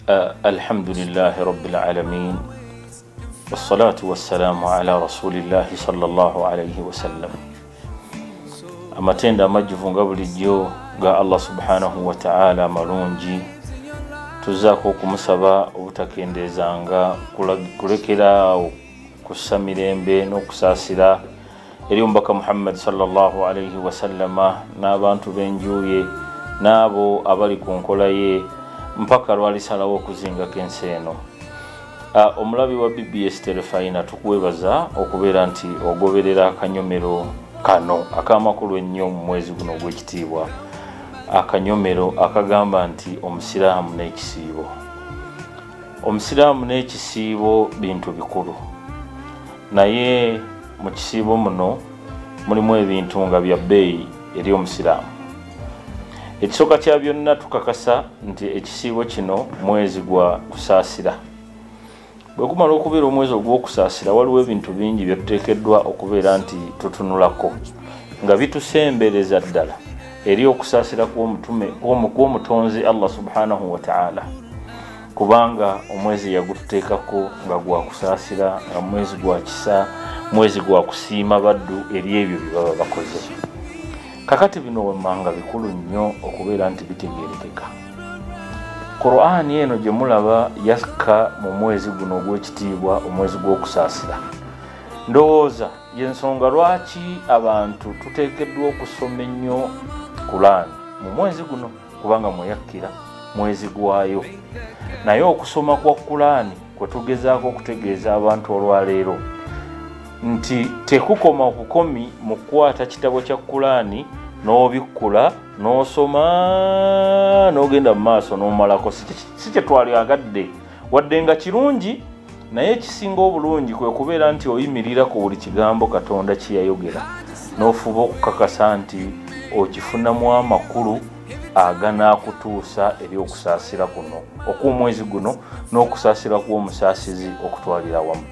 Alhamdulillahi rabbil alamin, wassalatu wassalamu ala rasulillahi sallallahu alayhi wasallam. Amatendo amajjuvu nga bulijjo ga Allah subhanahu wa ta'ala malungi, tuzaako okumusaba obutakendeezanga kulekera kussa mirembe n'okusaasira eri omubaka Muhammad sallallahu alayhi wasallama n'abantu b'enju ye n'abo abali ku nkola ye mpaka lwalisalawo okuzingako ensi eno. Omulabi wa BBS Terefayina, tukwebaza okubeera nti ogoberera akanyomero kano ak'amakulu ennyo mu mwezi guno ogw'ekitiibwa, akanyomero akagamba nti omusiraamu n'ekisiibo. Omusiraamu n'ekisiibo bintu bikulu, naye mu kisiibo muno mulimu ebintu nga bya bbeeyi eri omusiraamu. Ekisooka kya byonna, tukakasa nti ekisiibo kino mwezi gwa kusaasira. Bwe gumala okubeera omwezi ogw'okusaasira, waliwo ebintu bingi bye tuteekeddwa okubeera nti tutunulako nga bitusembereza ddala eri okusaasira kw'omutonzi Allah subhanahu wa ta'ala, kubanga omwezi yagututeekako nga gwa kusaasira, nga mwezi gwa kisa, mwezi gwa kusiima baddu eri ebyo bye baba bakoze. Kakati bino wemmanga bikulu nnyo okubeera nti bitegeerekeka. Qur'ani eno gye mulaba yakka mu mwezi guno ogw'ekitiibwa, omwezi gw'okusaasira. Ndowooza y'ensonga lwaki abantu tuteekeddwa okusoma ennyo Qur'ani mu mwezi guno, kubanga mweyakkira mwezi gwayo. Naye okusoma kwa Qur'ani kwe tugezaako okutegeeza abantu olwaleero nti tekukoma okukomi mu kukwata kitabo kya Qur'ani n'obikkula n'osoma n'ogenda mu maaso n'omalako. Si kye twalyagadde, wadde nga kirungi, naye ekisinga obulungi kwe kubeera nti oyimirira ku buli kigambo Katonda kye yayogera n'ofuba okukakasa nti okifunamu amakulu aganaakutuusa eri okusaasira kuno okw'omwezi guno n'okusaasira kw'omusaasizi okutwalira awamu.